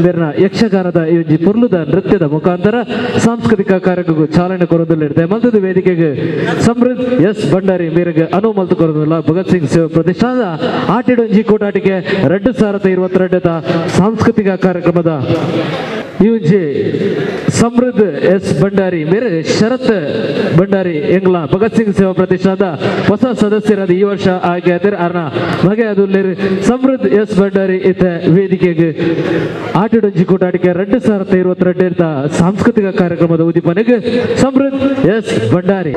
ಬೇರ್ನ ಯಕ್ಷಗಾನದ ಈ ಒಂಜಿ ಪೊರ್ಲುದ ನೃತ್ಯದ ಮುಖಾಂತರ ಸಾಂಸ್ಕೃತಿಕ ಕಾರ್ಯಕ್ರಮಕ್ಕೆ ಚಾಲನೆ ಕೊರೊಂದುಲ್ಲೆರ್. ಮಲ್ತದ ವೇದಿಕೆಗೆ ಸಮೃದ್ಧ ಎಸ್ ಭಂಡಾರಿ ಮೇರೆಗೆ ಅನುವು ಮಲ್ತು ಕೊರೊಂದುಲ್ಲ. ಭಗತ್ ಸಿಂಗ್ ಸೇವಾ ಪ್ರತಿಷ್ಠಾನದ ಆಟಿಡೊಂಜಿ ಕೂಟಾಟಿಕೆ 2022ದ ಸಾಂಸ್ಕೃತಿಕ ಕಾರ್ಯಕ್ರಮದ ಈ ಒಂಜಿ ಸಮೃದ್ಧ ಎಸ್ ಭಂಡಾರಿ ಮೇರೆ ಶರತ್ ಭಂಡಾರಿ ಎಂಗ್ಲ ಭಗತ್ ಸಿಂಗ್ ಸೇವಾ ಪ್ರತಿಷ್ಠಾನದ ಹೊಸ ಸದಸ್ಯರಾದ ಈ ವರ್ಷ ಆಯ್ಕೆ ಆಯ್ತಾರೆ. ಅರ್ನ ಮಗೆ ಅದು ಸಮೃದ್ಧ ಎಸ್ ಭಂಡಾರಿ ಇತ್ತ ವೇದಿಕೆಗೆ ಆಟಿಡೊಂಜಿ ಕೂಟಾಟಿಕೆ 2022ರ ಸಾಂಸ್ಕೃತಿಕ ಕಾರ್ಯಕ್ರಮದ ಉದ್ದೀಪನೆಗೆ ಸಮೃದ್ಧ ಎಸ್ ಭಂಡಾರಿ.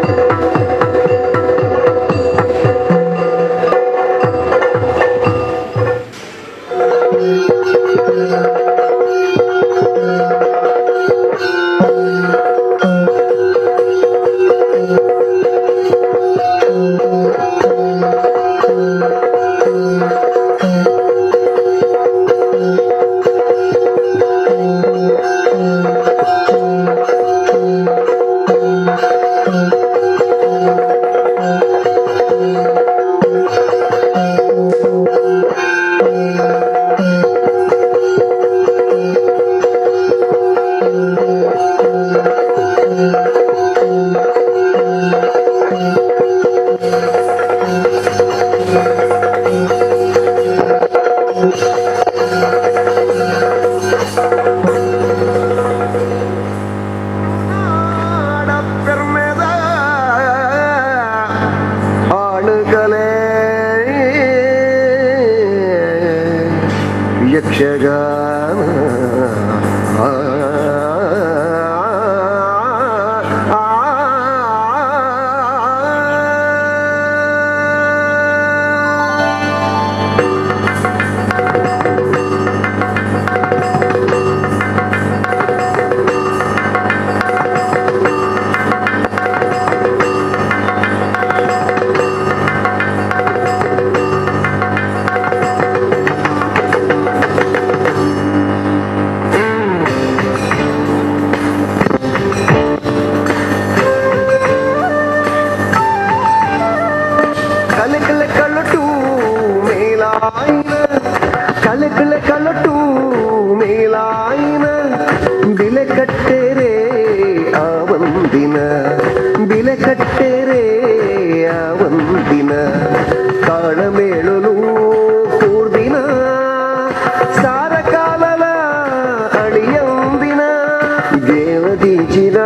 பெருமெத ಆಳುಗಳೇ ಯಕ್ಷಗಾನ. ಕಲಕಲ ಕಲಟು ಮೇಲಾಯಿನ, ಕಲಕಲ ಕಲಟು ಮೇಲಾಯಿನ, ಬಿಲೆ ಕಟ್ಟೆರೆ ಆ ಒಂದಿನ, ಬಿಲೆ ಕಟ್ಟೆರೆ ಆ ಒಂದಿನ, ತಾಳಮೇಳಲು ಕೂರ್ದಿನ, ಸಾರ ಕಾಲಲ ಅಳಿಯಂದಿನ, ದೇವದೀಚಿನ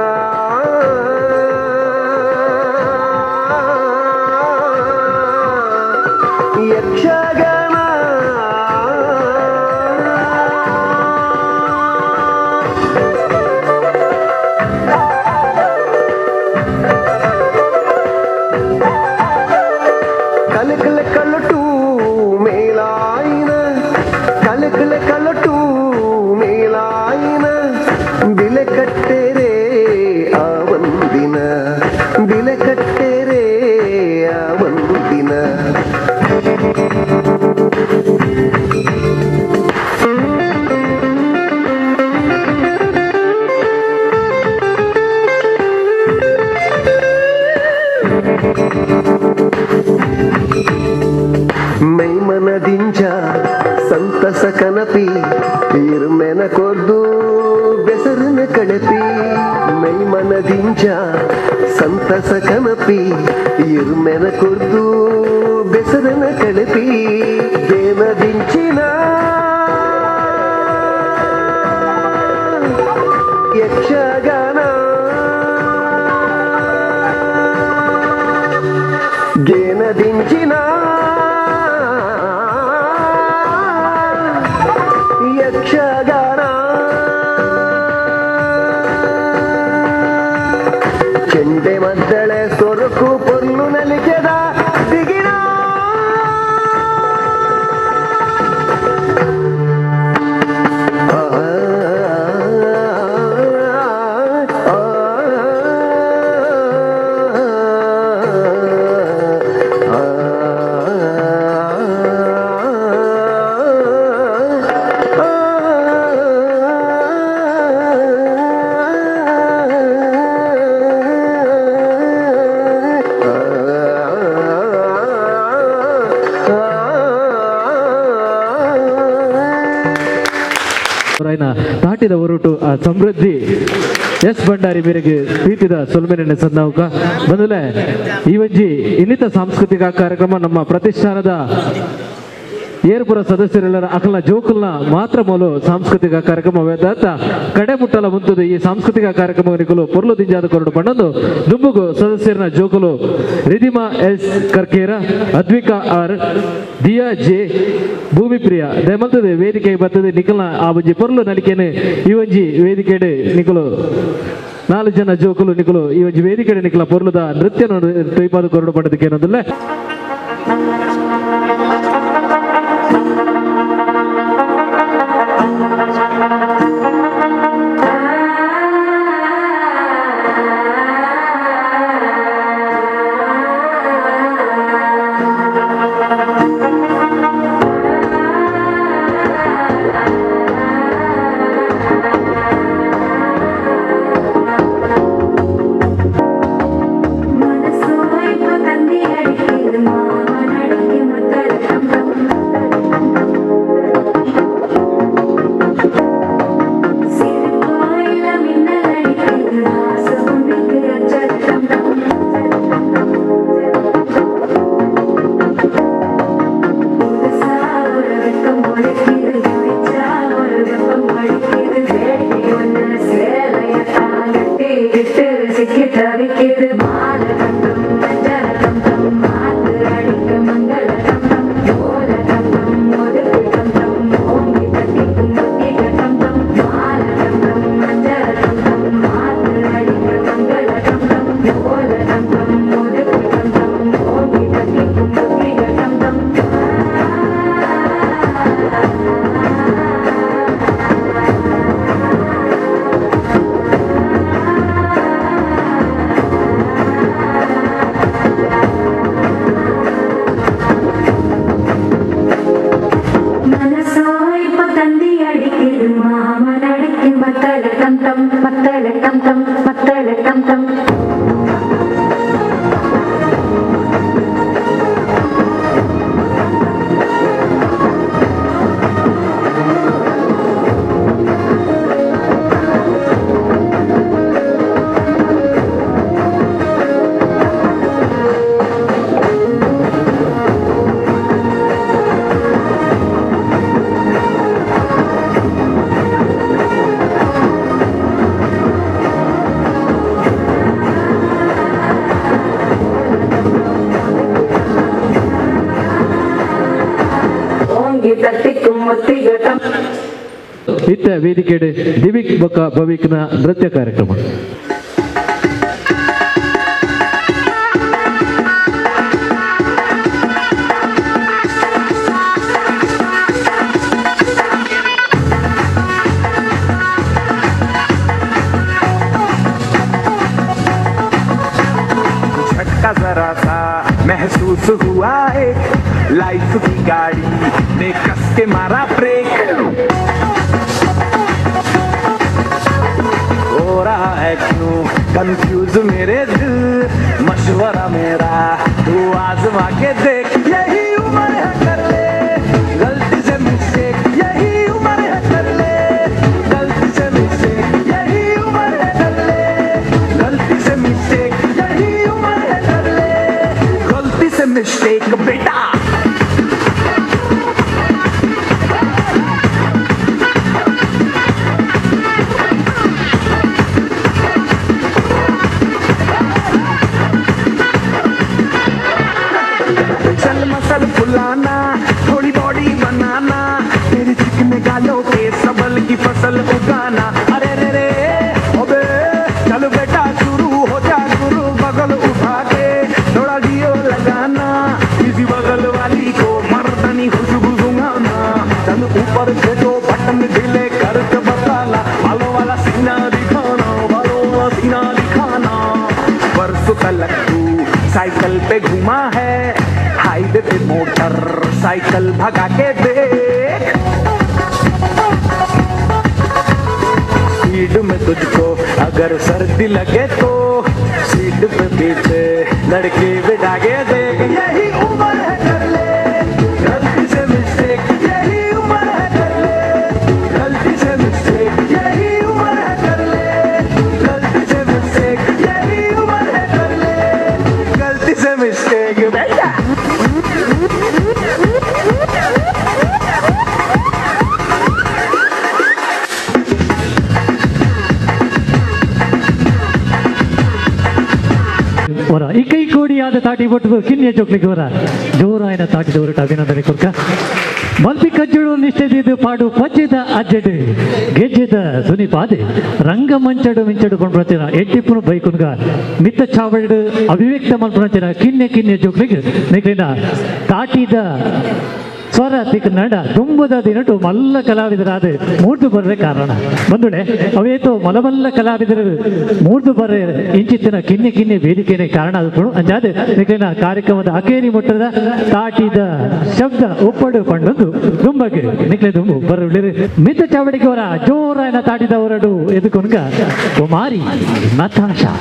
ಯಕ್ಷಗಾನ. ಕಲಕಲ ಕಲಟು ಮೇಲಾಯಿನ, ಕಲಕಲ ಕಲಟು ಮೇಲಾಯಿನ, ಬಿಲೆ ಕಟ್ಟೆರೆ ಆ ಒಂದಿನ, ಬಿಲೆ ಕಟ್ಟೆರೆ ಆ ಒಂದಿನ. ಮೈಮನದಿಂಚ ಸಂತಸ ಕನಪಿ, ಇರ್ಮೆನ ಕೊರ್ದು ಬೆಸರನ ಕಳಪಿ. ಮೈಮನದಿಂಚ ಸಂತಸ ಕನಪಿ, ಇರ್ಮೆನ ಕೊರ್ದು ಬೆಸರನ ಕಳಪಿ, ದೇನದಿಂಚಿನ ಯಕ್ಷಗಾನ, ಗೇನದಿಂಚಿನ ಯಕ್ಷಗಾನ. ಚೆಂಡೆ ಮದ್ದಳೆ ಸೊರಕು ಪೊರ್ಲು ನಲಿಕೆದ ದಿಗಿಣ. ಆ, ಆ, ಆ. ರಾಯ್ನ ಧಾಟಿದ ಒರುಟು ಆ ಸಮೃದ್ಧಿ ಎಸ್ ಭಂಡಾರಿ ಮೇರೆಗೆ ಪ್ರೀತಿದ ಸೊಲ್ಮೆನೆ ಸನ್ನಾವುಕ ಬಂದಲೆ ಈ ಒಂಜಿ ಇನ್ನಿತ ಸಾಂಸ್ಕೃತಿಕ ಕಾರ್ಯಕ್ರಮ ನಮ್ಮ ಪ್ರತಿಷ್ಠಾನದ ಏರ್ಪುರ ಸದಸ್ಯರೆಲ್ಲರ ಅಕಲ್ನ ಜೋಕುಲ್ನ ಮಾತ್ರ ಮೂಲು ಸಾಂಸ್ಕೃತಿಕ ಕಾರ್ಯಕ್ರಮ ವೇದಾಂತ ಕಡೆ ಮುಟ್ಟಲ ಮುಂತದು ಈ ಸಾಂಸ್ಕೃತಿಕ ಕಾರ್ಯಕ್ರಮ ನಿಕುಲು ಪೊರ್ಲು ದಿಂಜಾದ ಕೊರಡು ಪಂಡೊಂದು ದುಂಬುಗು ಸದಸ್ಯರನ ಜೋಕುಲು Ridhima S Karkera, Advika R, Diya J, Bhoomipriya ದಯಮಲ್ತದೆ ವೇದಿಕೆ ಬರ್ತದೆ ನಿಕಲ್ನ ಆ ಒಂಜಿ ಪೊರ್ಲು ನಲಿಕೆನೆ ಈ ಒಂಜಿ ವೇದಿಕೆಡೆ ನಿಕುಲು ನಾಲ್ಕು ಜನ ಜೋಕುಲು ನಿಕುಲು ಈ ಒಂಜಿ ವೇದಿಕೆಡೆ ನಿಕಲ ಪೊರ್ಲುದ ನೃತ್ಯ ತೊಯ್ಪಾದ ಕೊರಡು ಪಂಡದಕ್ಕೆ ಏನೊಂದಿಲ್ಲ. ಇತ್ತ ವೇದಿಕೆಡೆ ದಿವಿಕ್ ಬೊಕ್ಕ ಭವಿಕ್ನ ನೃತ್ಯ ಕಾರ್ಯಕ್ರಮ. झटका जरा सा महसूस हुआ, एक लाइफ की गाड़ी ने कस के मारा ब्रेक। हो रहा है क्यों कंफ्यूज मेरे दिल, मशवरा मेरा तू आजमा के देख। यही उम्र है कर ले गलती से मिस्टेक, यही उम्र है कर ले गलती से मिस्टेक, यही उम्र है कर ले गलती से मिस्टेक, यही उम्र है कर ले गलती से मिस्टेक बेटा। चल मसल फुलाना, थोड़ी बॉडी बनाना, तेरे चिकने गालों पे सबल की फसल उगाना। अरे रे रे अबे चल बेटा शुरू हो जा गुरु, बगल उठा के थोड़ा जियो लगाना, किसी बगल वाली को मर्दनी खुशबू सुंघाना। चल ऊपर से तो बटन ढीले करके बताना, बालों वाला सीना दिखाना, बालों वाला सीना दिखाना। बरसों तलक तू साइकिल पे घुमा है, हाईवे पे मोटर साइकिल भगा के देख। स्पीड में तुझको अगर सर्दी लगे तो सीट पे पीछे लड़की बिठा के देख। यही उम्र है कर ले गलती से मिस्टेक, यही उम्र है कर ले गलती से मिस्टेक, यही Mistake बेटा। ವರ ಇಕೈ ಕೋಡಿಯಾದ ತಾಟಿ ಬೊಟ್ಟು ಕಿನ್ಯ ಚೊಕ್ಲಿಗೆ ವರ ಜೋರಾಯನ ತಾಟಿದ ಹೊರಟ ಅಭಿನಂದನೆ ಕೊರ್ಕ ಮಲ್ಪಿ ಕಜ್ಜುಡು ನಿಷ್ಠೆದಿದ್ದು ಪಾಡು ಪಜ್ಜೆದ ಅಜ್ಜೆಡು ಗೆಜ್ಜೆದ ಸುನಿಪಾದೆ ರಂಗಮಂಚಡು ಮಿಂಚಡು ಕೊಂಡ್ರಚಿನ ಎಡ್ಡಿಪ್ಪುನು ಬೈಕುನ್ಗ ಮಿತ್ತ ಚಾವಡು ಅಭಿವ್ಯಕ್ತ ಮಲ್ಪುನಂಚಿನ ಕಿನ್ಯ ಕಿನ್ಯ ಜೋಕ್ಲಿಗೆ ನಿಕ್ಲಿನ ತಾಟಿದ ಸ್ವರ ತಿಕ್ ನಡ ದುಂಬದ ದಿನಟು ಮಲ್ಲ ಕಲಾವಿದರಾದ ಮೂರ್ದು ಬರ್ರೆ ಕಾರಣ ಬಂದುಡೆ ಅವೇತೋ ಮಲಮಲ್ಲ ಕಲಾವಿದರು ಮೂರ್ದು ಬರ್ರೆ ಇಂಚಿತ್ತಿನ ಕಿನ್ನೆ ಕಿನ್ನೆ ವೇದಿಕೆನೆ ಕಾರಣ ಆದಪುಣು ಅಂಜಾದ ನಿಕ್ಲಿನ ಕಾರ್ಯಕ್ರಮದ ಅಕೇರಿ ಮುಟ್ಟದ ತಾಟಿದ ಶಬ್ದ ಒಪ್ಪಡು ಪಂಡೊಂದು ದುಂಬಗೆ ನಿಕ್ಲೆ ದುಂಬು ಬರುಳಿರಿ ಮಿತ್ತ ಚಾವಡಿಗೆ ಅವರ ಜೋರಾಯನ ತಾಟಿದ ಹೊರಡು ಎದುಕೊನ್ಗ ಕುಮಾರಿ ನತಾಶಾ.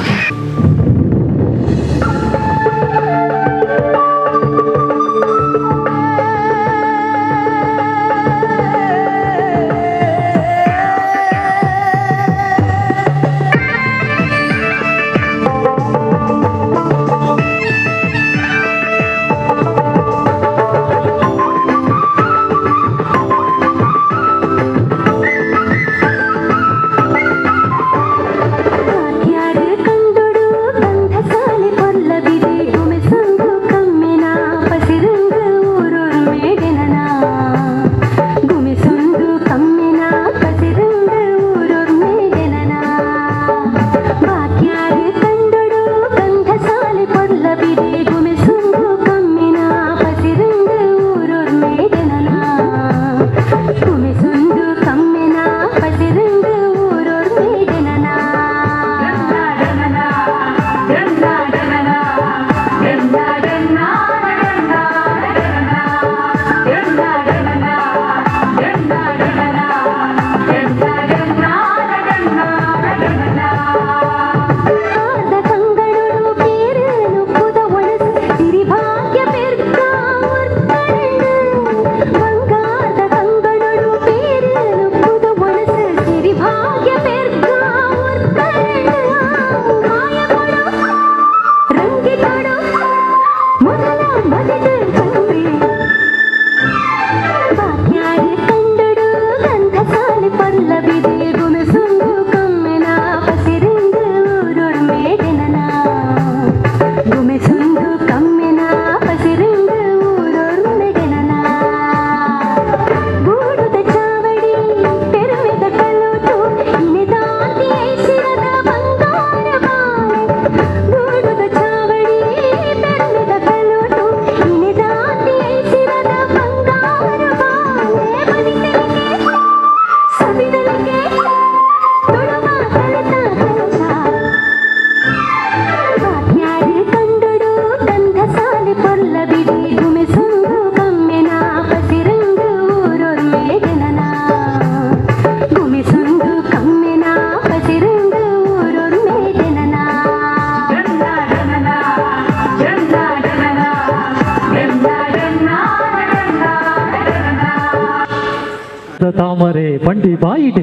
ತಾಮರೆ ಬಂಡಿ ಬಾಯಿಡು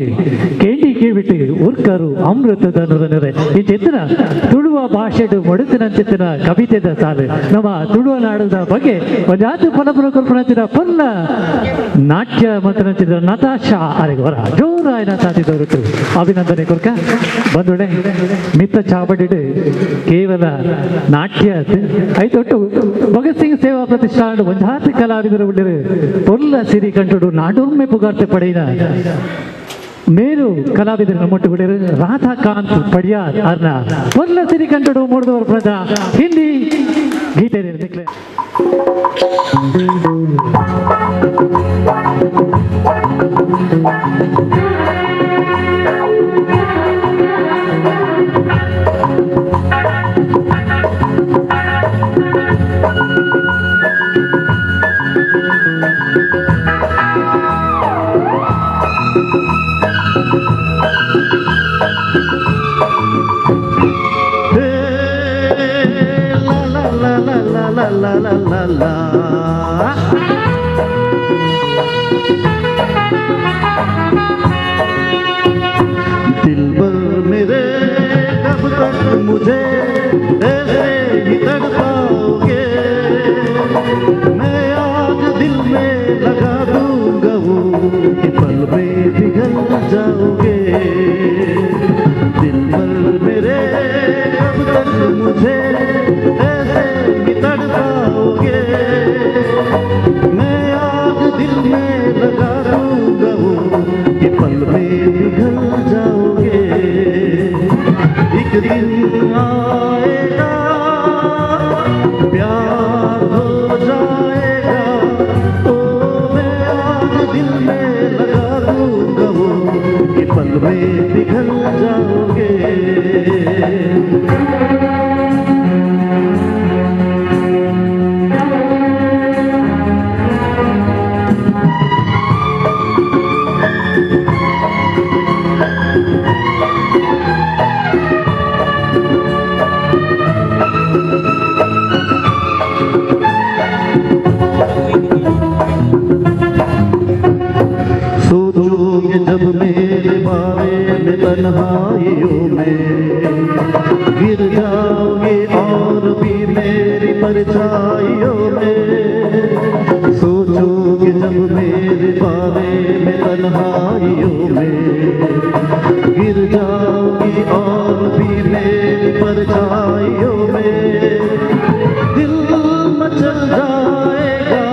ಕೇಂಡಿ ಕೇವಿಟ್ಟು ಉರ್ಕರು ಅಮೃತದ ನುರನುರೆ ಈ ಚಿತ್ರ ತುಳುವ ಭಾಷೆಡು ಮೊಡತಿನಂಚಿತ್ತಿನ ಕವಿತೆದ ಸಾಲು ನಮ್ಮ ತುಳುವ ನಾಡದ ಬಗ್ಗೆ ಒಂದಾತು ಫಲಪುರ ಕೊರ್ಪುನಂಚಿನ ಪೊಲ್ಲ ನಾಟ್ಯ ಮತ್ತು ನತಾಶಾ ಅರೆಗೆ ಹೊರ ಜೋರಾಯನ ಸಾಧಿದವರು ಅಭಿನಂದನೆ ಕೊರ್ಕ ಬಂದುಡೆ ಮಿತ್ತ ಚಾವಡಿಡು ಕೇವಲ ನಾಟ್ಯ ಐತೊಟ್ಟು ಭಗತ್ ಸಿಂಗ್ ಸೇವಾ ಪ್ರತಿಷ್ಠಾನ ಒಂಜಾತಿ ಕಲಾವಿದರು ಉಳ್ಳಿರು ಪೊಲ್ಲ ಸಿರಿ ಕಂಟುಡು ನಾಡೊಮ್ಮೆ ಪುಗಾರ್ತೆ ಪಡೆಯಿನ ಮೇರು ಕಲಾವಿದರು ನಮ್ಮೊಟ್ಟು ರಾಧಾಕಾಂತ್ ಪಡಿಯಾರ್ ಅರ್ನ ಪೊಲ್ಲ ಸಿರಿ ಕಂಟುಡು ಮೂಡಿದವರು ಪ್ರಜಾ ಹಿಂದಿ ಗೀತೆ. La la la la. दिल भर मेरे कब तक मुझे ऐसे ही तड़पाओगे। परछाइयों में, सोचोगे जब मेरे बारे में तन्हाइयों में, गिर जाओगी और भी मेरी परछाइयों में, दिल मचल जाएगा,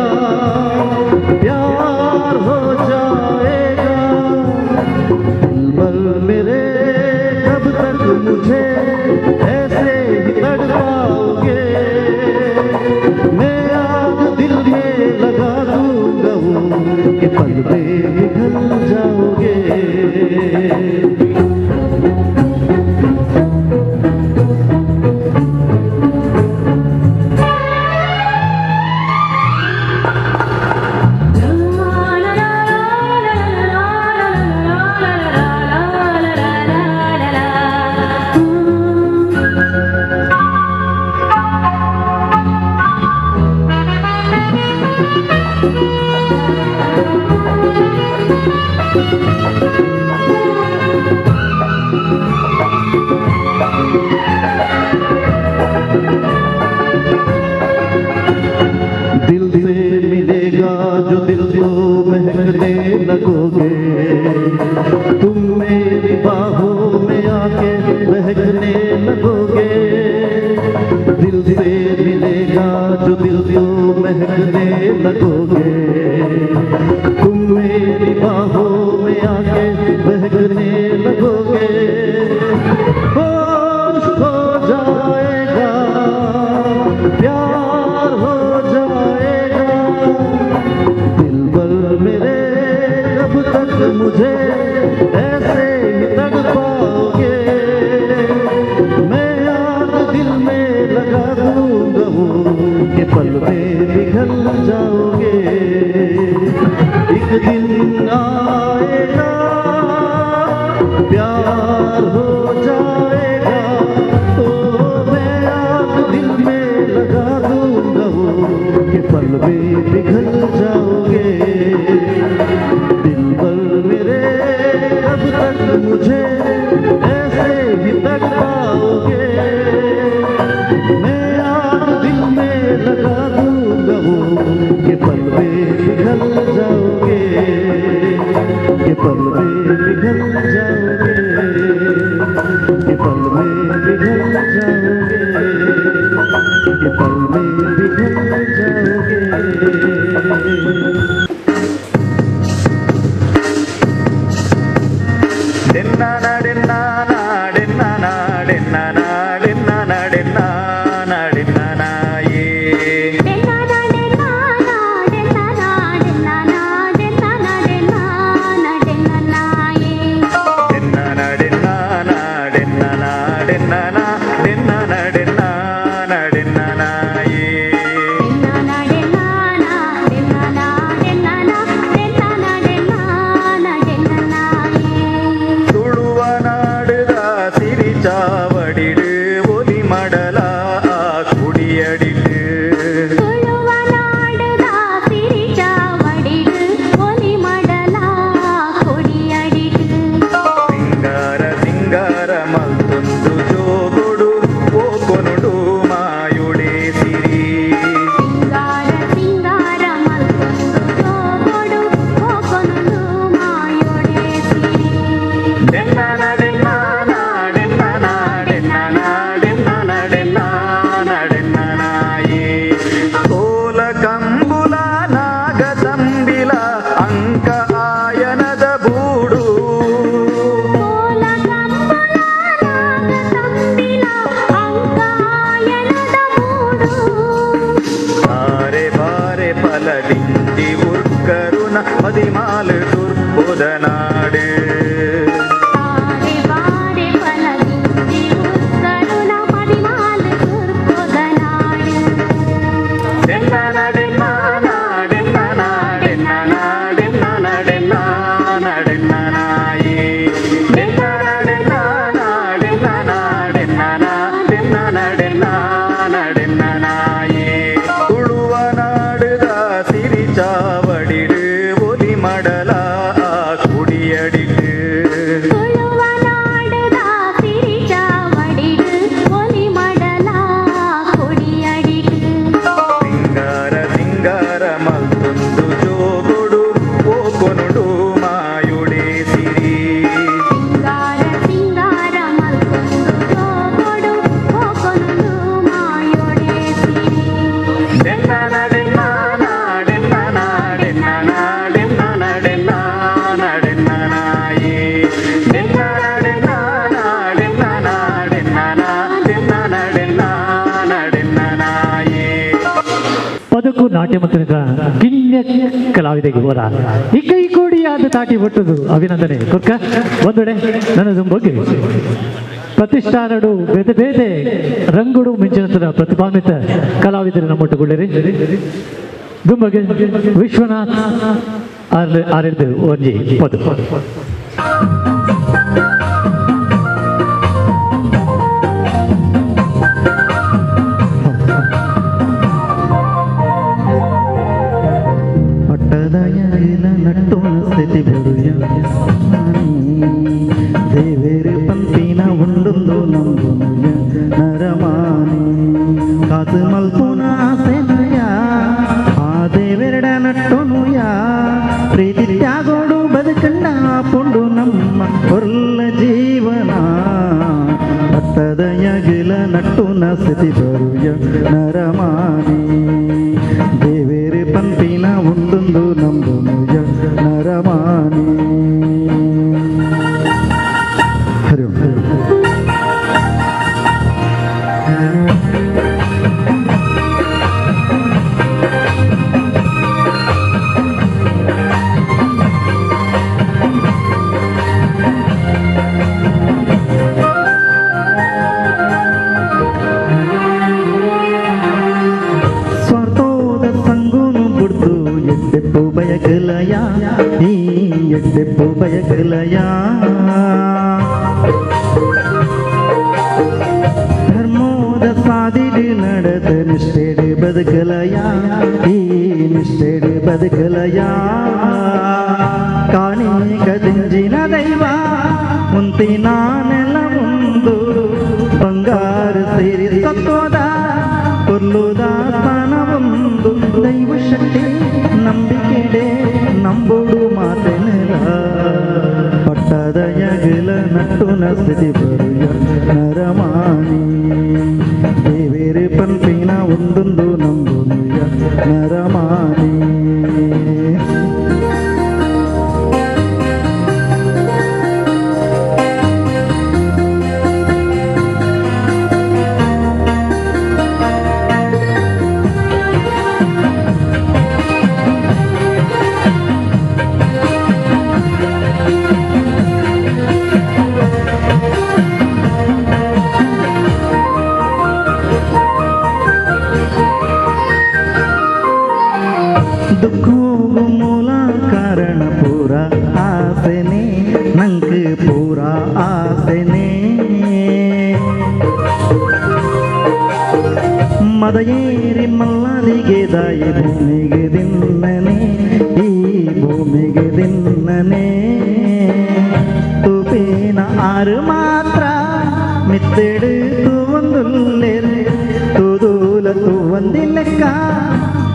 प्यार हो जाएगा। दिलबर मेरे कब तक मुझे ऐसे ही तड़पाओगे, मैं आग दिल में लगा दूंगा वो कि पल में पिघल जाओगे। दिल से मिलेगा जो दिल को महकने लगोगे, तुम मेरी बाहों में आके बहकने लगोगे। दिल से मिलेगा जो दिल को महकने लगोगे, तुम मेरी बाहों में आके बहकने लगोगे। होश खो जाएगा, प्यार हो जाएगा। दिलबर मेरे कब तक मुझे ऐसे ही तड़पाओगे, मैं आग दिल में लगा दूंगा वो कि पल में पिघल जाओगे। एक दिन आएगा, प्यार हो जाएगा, तो मैं आग दिल में लगा दूंगा वो कि पल में पिघल जाओगे। दिलबर मेरे कब तक मुझे ऐसे ही तड़पाओगे, मैं आग दिल में लगा दूंगा वो कि पल में पिघल जाओगे, कि पल में पिघल जाओगे, कि पल में पिघल जाओगे, कि पल में पिघल जाओगे। ಪದಕು ನಾಟ್ಯ ಮಂತ್ರದ ಕಿನ್ಯ ಕಲಾವಿದೆಗೆ ಹೋರ ಈ ಕೋಡಿಯಾದ ತಾಟಿ ಒಟ್ಟದು ಅಭಿನಂದನೆ ಕುರ್ಕ. ಒಂದೆಡೆ ನನ್ನ ಬಗ್ಗೆ ಪ್ರತಿಷ್ಠಾನಡು ಬೇತೆ ಬೇತೆ ರಂಗುಡು ಮಿಂಚಿನ ಪ್ರತಿಭಾನ್ವಿತ ಕಲಾವಿದರು ನಮ್ಮೊಟ್ಟುಗೊಳ್ಳಿರಿ. ದುಂಬಗೆ ವಿಶ್ವನಾಥ್ ಆರೆಲ್ದು ಒಂಜಿ ಪದು. ನಟ್ಟು ಸ್ಥಿತಿ ಬರುಯ ದೇವೇರು ಪಂಪಿನ ಉಂಡುಂದು ನಂಬುನುಯ ನರಮಾನಿ ಕಾಸು ಮಲ್ಪುನ ಆಸೆನುಯ ಆ ದೇವೆರಡ ನಟ್ಟುನುಯ ಪ್ರೀತಿ ತ್ಯಾಗೋಡು ಬದುಕಂಡ ಪುಂಡು ನಮ್ಮ ಹೊರ್ಲ ಜೀವನ ಪಟ್ಟದ ಯಗಿಲ ನಟ್ಟುನ ಸ್ಥಿತಿ ಬರುಯ ನರಮಾನಿ ದೇವೇರು ಪಂಪಿನ ಉಂಡುಂದು ನಂಬುನುಯ ನರಮಾನಿ. ಹರಿ ಓಂ. ಸ್ವಾರ್ಥೋದ ಸಂಗುನು ಬುಡ್ದು ಎಡ್ಡೆಪ್ಪು ಬಯಕಲಯ ಈ ಎಡ್ಡೆಪ್ಪು ಬಯಕಲಯ ಧರ್ಮೋದ ಸಾದಿಡು ನಡೆದ ನಿಷ್ಠೆಡು ಬದುಕಲಯ ಈ ನಿಷ್ಠೆಡು ಬದುಕಲಯ ಕಾಣಿ ಕದಿಂಜಿನ ದೈವ ಮುಂತಿನ ನೆಲ ಮುಂದು ಬಂಗಾರ ಸೇರಿ ಸತ್ವದ ಕೊಲ್ಲುದ ಸ್ಥಾನವೊಂದು ದೈವ ಶಕ್ತಿ ನಂಬಿಕೆಡೆ ನಂಬುಡು ಮಾತೆನೆಲ ಪಟ್ಟದ ಯಗಲ ನಟ್ಟುನ ಸ್ಥಿತಿ ಬರುಯ ನರಮಾನಿ ದೇವೇರು ಪಂಪಿನ ಉಂಡುಂದು ನಂಬುನುಯ ನರಮಾನಿ. ದುಃಖವು ಮೂಲ ಕಾರಣ ಪೂರ ಆಸೆನೆ ನಂಗೆ ಪೂರ ಆಸೆನೆ ಮದಯೇರಿ ಮಲ್ಲಾಲಿಗೆ ದಾಯಿ ಭೂಮಿಗೆ ದಿನ್ನನೆ ಈ ಭೂಮಿಗೆ ದಿನ್ನನೆ ತುಪಿನ ಆರು ಮಾತ್ರ ಮಿತ್ತೆಡು ತೂವಂದುಲ್ಲೆರು ತುದೂಲ ತೂವಂದಿಲೆಕ್ಕ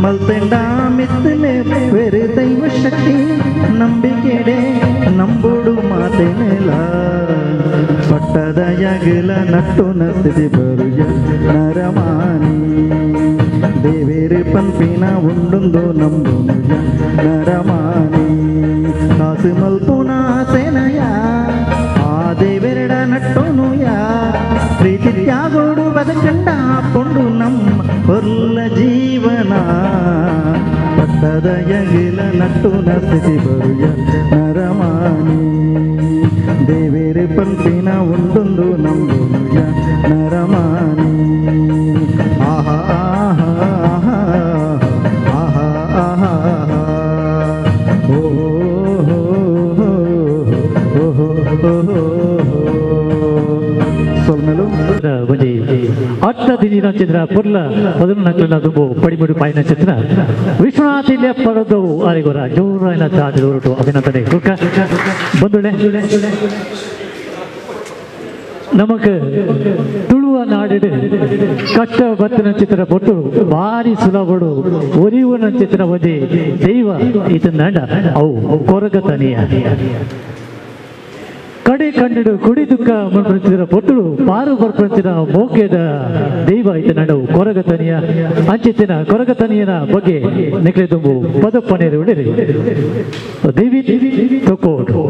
ಮಲ್ತೆಂಡ ಮಿತ್ತಲೆ ವೆರು ದೈವ ಶಕ್ತಿ ನಂಬಿಕೆಡೆ ನಂಬುಡು ಮಾತೆನೆಲ ಪಟ್ಟದ ಯಗಲ ನಟ್ಟುನ ಸ್ಥಿತಿ ಬರುಯ ನರಮಾನಿ ದೇವೇರು ಪಂಪಿನ ಉಂಡುಂದು ನಂಬುನುಯ ನರಮಾನಿ ಕಾಸು ಮಲ್ಪುನ ಸೇನಯ ಆ ದೇವೆರಡ ನಟ್ಟುನುಯ ಪ್ರೀತಿ ತ್ಯಾಗೋಡು ಬದುಕಂಡ ಪೊಂಡು ನಮ್ಮ ಹೊರ್ಲ ಜೀವನ ಪಟ್ಟದ ಯಗಿಲ ನಟ್ಟುನ ಸ್ಥಿತಿ ಬರುಯ ನರಮಾನಿ ದೇವೇರು ಪಂಪಿನ ಉಂಡುಂದು ನಂಬುನುಯ ನರಮಾನಿ. ಆಹಾ ಆಹಾ ಆಹಾ ಆಹಾ ಆಹಾ ಓ ಹೋ ಹೋ ಹೋ ಹೋ. ಸೊಲ್ಮೆಲು ಒಂಜಿ ಅಟ್ಟ ದಿನ ಚಿತ್ರ ಪುರ್ಲ ಪದನ ನಕ್ಲಿನ ದುಂಬು ಪಡಿಮುಡಿ ಪಾಯಿನ ಚಿತ್ರ ವಿಶ್ವನಾಥ್ ಇಲ್ಲೇ ಪರದವು ಆರಿಗೋರ ಜೋರಾಯಿನ ಚಾಟಿ ಹೊರಟು ಅಭಿನಂದನೆ ಕುರ್ಕ. ಬಂದುಳೆ ನಮಕ್ ತುಳುವ ನಾಡಿಡು ಕಟ್ಟ ಬತ್ತಿನ ಚಿತ್ರ ಬೊಟ್ಟು ಭಾರಿ ಸುಲಭಡು ಒರಿಯುವನ ಚಿತ್ರ ಒಂಜಿ ದೈವ ಈತಂಡ ಅವು ಕೊರಗತನಿಯ. ಕಡೆ ಕಣ್ಣಡು ಕುಡಿ ದುಃಖ ಮನ್ಪಂಚಿನ ಪೊಟ್ಟುಡು ಪಾರು ಬರ್ಪಂಚಿನ ಮೋಕೆದ ದೈವ ಐತೆ ನಡವು ಕೊರಗತನಿಯ ಅಂಚಿತ್ತಿನ ಕೊರಗತನಿಯನ ಬಗ್ಗೆ ನಿಕ್ಲೆ ತುಂಬು ಪದಪ್ಪನೇರು ಉಳಿರಿ ದೇವಿ ತೊಕೋಡು.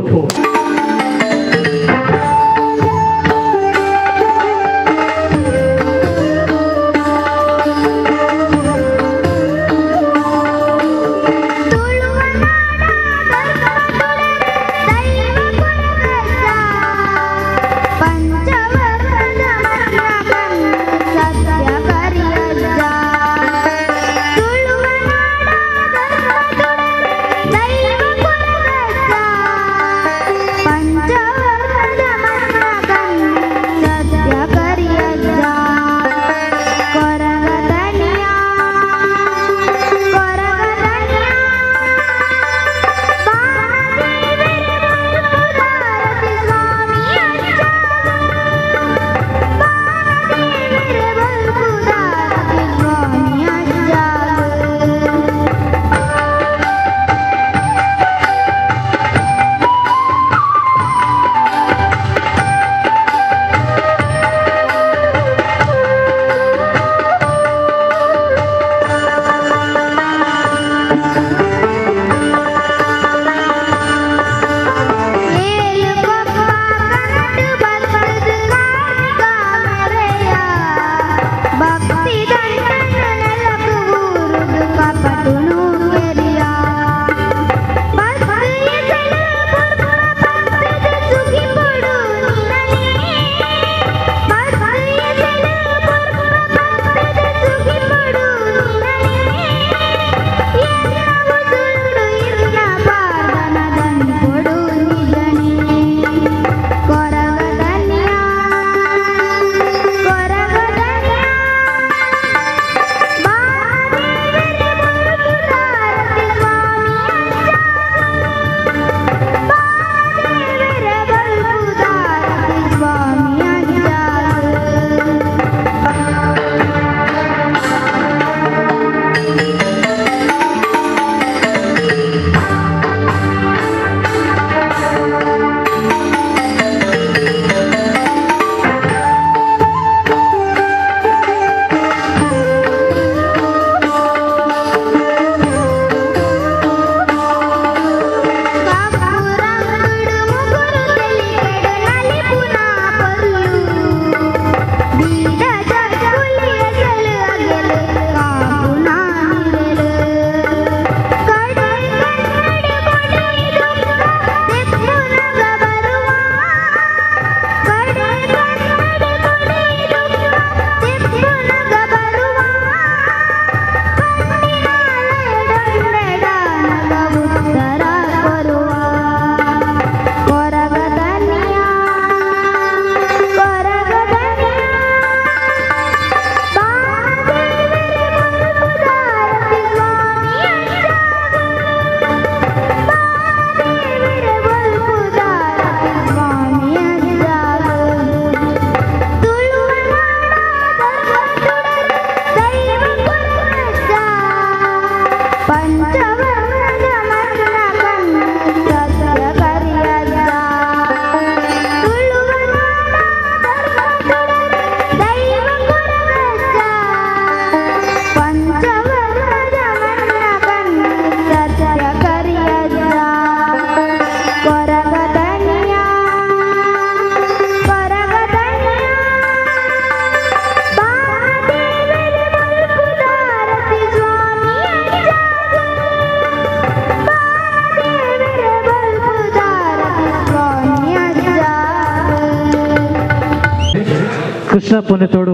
ಕೃಷ್ಣ ಪುನೆತೋಡು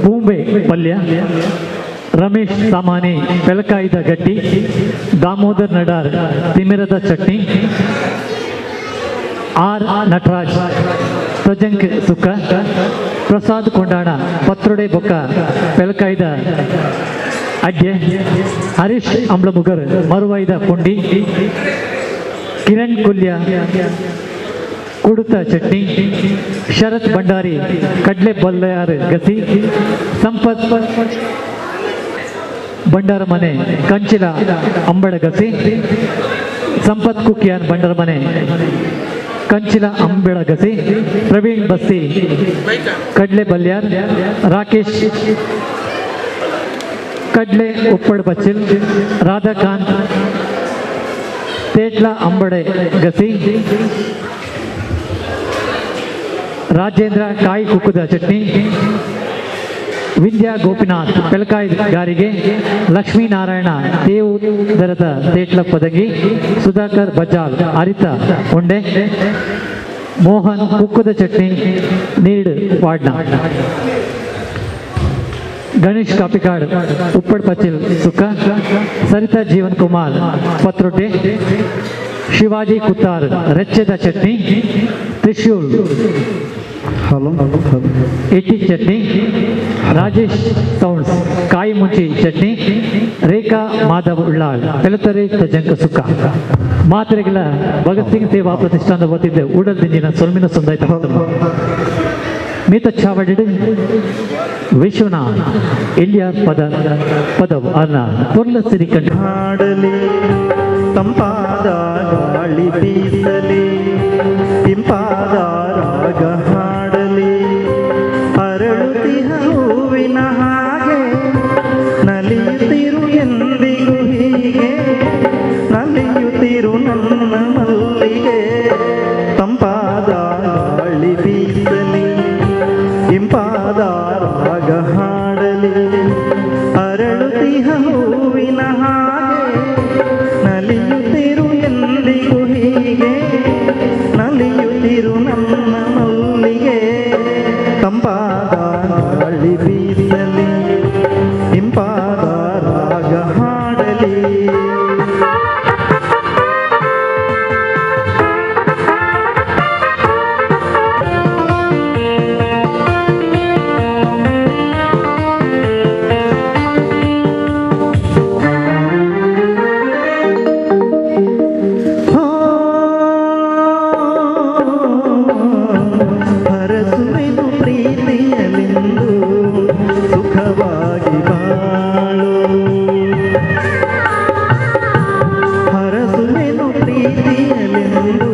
ಬೂಂಬೆ ಪಲ್ಯ, ರಮೇಶ್ ಸಾಮಾನಿ ಪೆಲಕಾಯಿದ ಗಟ್ಟಿ, ದಾಮೋದರ್ ನಡಾರ್ ತಿಮಿರದ ಚಟ್ನಿ, ಆರ್ ನಟರಾಜ್ ತೊಜಂಕ್ ಸುಕ್ಕ, ಪ್ರಸಾದ್ ಕೊಂಡಾಣ ಪತ್ರೊಡೆ ಬೊಕ್ಕ ಪೆಲಕಾಯಿದ ಅಡ್ಡೆ, ಹರೀಶ್ ಅಂಬ್ಲಮುಗರ್ ಮರುವಾಯ್ದ ಪುಂಡಿ, ಕಿರಣ್ ಕುಲ್ಯ ಕುಡುತ ಚಟ್ನಿ, ಶರತ್ ಭಂಡಾರಿ ಕಡ್ಲೆ ಬಲ್ಲಾರ್ ಗಸಿ, ಸಂಪತ್ ಭಂಡಾರ ಮನೆ ಕಂಚಿಲ ಅಂಬಡ ಗಸಿ, ಸಂಪತ್ ಕುಕ್ಯಾನ್ ಭಂಡಾರ ಮನೆ ಕಂಚಿಲ ಅಂಬೆಳಗಸಿ, ಪ್ರವೀಣ್ ಬಸ್ಸಿ ಕಡ್ಲೆ ಬಲ್ಯಾರ್, ರಾಕೇಶ್ ಕಡ್ಲೆ ಉಪ್ಪಡ್ ಬಚ್ಚಿಲ್, ರಾಧಾಕಾಂತ್ ತೇಟ್ಲ ಅಂಬಡೆ ಗಸಿ, ರಾಜೇಂದ್ರ ಕಾಯಿ ಕುಕ್ಕುದ ಚಟ್ನಿ, ವಿದ್ಯಾ ಗೋಪಿನಾಥ್ ಪೆಲಕಾಯಿ ಗಾರಿಗೆ, ಲಕ್ಷ್ಮೀನಾರಾಯಣ ತೇವು ದರದ ತೇಟ್ಲ ಪದಂಗಿ, ಸುಧಾಕರ್ ಬಜಾಲ್ ಅರಿತ ಉಂಡೆ, ಮೋಹನ್ ಕುಕ್ಕುದ ಚಟ್ನಿ ನೀಡು ವಾಡ್ನ, ಗಣೇಶ್ ಕಾಪಿಕಾಡ್ ಉಪ್ಪಡ್ ಪಚಿಲ್ ಸುಕ್ಕ, ಸರಿತಾ ಜೀವನ್ ಕುಮಾರ್ ಪತ್ರೊಟ್ಟೆ, ಶಿವಾಜಿ ಕುತ್ತಾರ್ ರೆಚ್ಚದ ಚಟ್ನಿ, ತ್ರಿಶೂಲ್ ಹಲೋ ಇಟ್ಟಿ ಚಟ್ನಿ, ರಾಜೇಶ್ ಸೌಂಡ್ಸ್ ಕಾಯಿ ಮುಂಚಿ ಚಟ್ನಿ, ರೇಖಾ ಮಾಧವ್ ಉಳ್ಳಾಳ್ ಪೆಲತರೆ ತಜಂಕ ಸುಕ್ಕ. ಮಾತ್ರೆಗಳ ಭಗತ್ ಸಿಂಗ್ ಸೇವಾ ಪ್ರತಿಷ್ಠಾನದ ವತಿಯಿಂದ ಉಡಲ್ ದಿಂಜಿನ ಸೊಲ್ಮಿನ ಸೊಂದಾಯ್ತ ಮೀತ ಚಾವಡಿ ವಿಶ್ವನಾಥ್ ಇಲ್ಲಿಯ ಪದ ಪದವು ಅನ್ನ ಪೊರ್ಲ ಸಿರಿ ಕಂಡು ಹಾಡಲಿ, ತಂಪಾದ ಗಾಳಿ ಬೀಸಲಿ, ಇಂಪಾದ ರಾಗ ಹಾಡಲಿ, ಅರಳುತ್ತಿಹ ಹೂವಿನ ಹಾಗೆ ನಲಿಯುತ್ತಿರು ಎಂದಿಗೂ ಹೀಗೆ, ನಲಿಯುತ್ತಿರು ನನ್ನ ಮಲ್ಲಿಗೆ, ತಂಪಾದ ಗಾಳಿ ಬೀಸಲಿ, ಇಂಪಾದ ರಾಗ ಹಾಡಲಿ, ಅರಳುತ್ತಿಹ ಹೂವಿನ ಹಾಗೆ ನಲಿಯುತ್ತಿರು ಎಂದಿಗೂ ಹೀಗೆ, ನಲಿಯುತ್ತಿರು ನನ್ನ ಮಲ್ಲಿಗೆ, ತಂಪಾದ ಗಾಳಿ ಬೀಸಲಿ, ಇಂಪಾದ ರಾಗ ಹಾಡಲಿ. ಹರಸುವೆನು ಪ್ರೀತಿಯಲೆಂದು ಸುಖವಾಗಿ ಬಾಳು, ಹರಸುವೆನು ಪ್ರೀತಿಯಲೆಂದು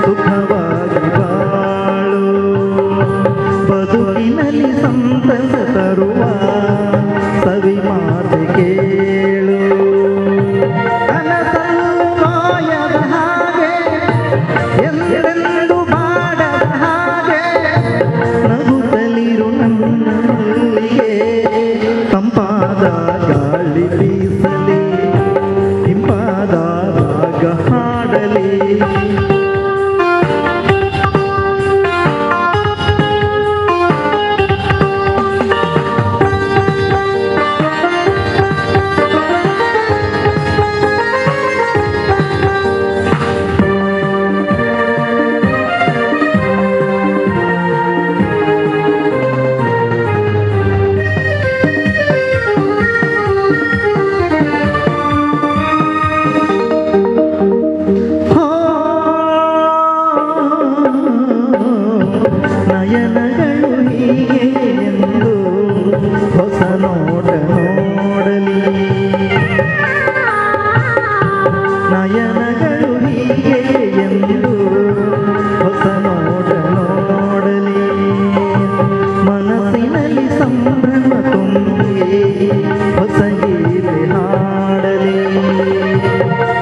ಸುಖವಾಗಿ ಬಾಳು, ಬದುಕಿನಲ್ಲಿ ಸಂತಸ ತರುವ ಸವಿ ಮಾತು ಕೇಳು, ಕನಸನ್ನು ಮಾಯದ ಹಾಗೆ ಎಂದೆಂದು ಬಾಡದ ಹಾಗೆ, ನಗುತ್ತಲಿರು ನನ್ನ ಮಲ್ಲಿಗೆ, ತಂಪಾದ ಗಾಳಿ ಬೀಸಲಿ, ಇಂಪಾದ ರಾಗ ಹಾಡಲಿ. ನಯನಗಳು ಹೀಗೆ ಎಂದು ಹೊಸ ನೋಟ ನೋಡಲಿ, ನಯನಗಳು ಹೀಗೆ ಎಂದು ಹೊಸ ನೋಟ ನೋಡಲಿ, ಮನಸ್ಸಿನಲ್ಲಿ ಸಂಭ್ರಮ ತುಂಬಿ ಹೊಸ ಗೀತೆ ಹಾಡಲಿ,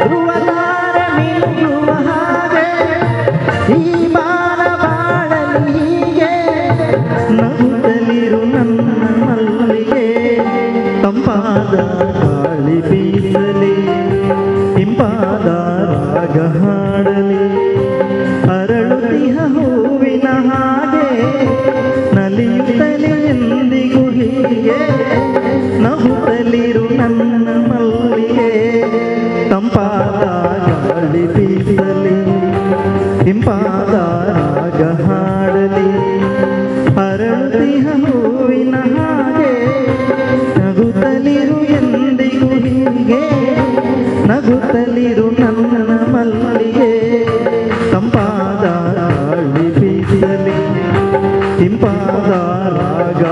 ಧ್ರುವತಾರ ಮಿನುಗುವ ಹಾಗೆ ಈ ಬಾಳ ಬಾಳಲಿ ಹೀಗೆ, ನಗುತ್ತಲಿರು ನನ್ನ ಮಲ್ಲಿಗೆ, ತಂಪಾದ ಗಾಳಿ ಬೀಸಲಿ, ಇಂಪಾದ ರಾಗ ಹಾಡಲಿ, ಅರಳುತ್ತಿಹ ಹೂವಿನ ಹಾಗೆ ನಲಿಯುತ್ತಲೇ ಎಂದಿಗೂ ಹೀಗೆ, ನಗುತ್ತಲಿರು ನನ್ನ ಮಲ್ಲಿಗೆ, ತಂಪಾದ ಗಾಳಿ ಬೀಸಲಿ, ಇಂಪಾದ ರಾಗ ಹಾಡಲಿ, ಅರಳುತ್ತಿಹ ಹೂವಿನ ಹಾಗೆ ನಗುತ್ತಲಿರು ಎಂದಿಗೂ ಹೀಗೆ, ನಗುತ್ತಲಿರು ನನ್ನ ಮಲ್ಲಿಗೆ, ತಂಪಾದ ಗಾಳಿ ಬೀಸಲಿ, ಇಂಪಾದ ರಾಗ.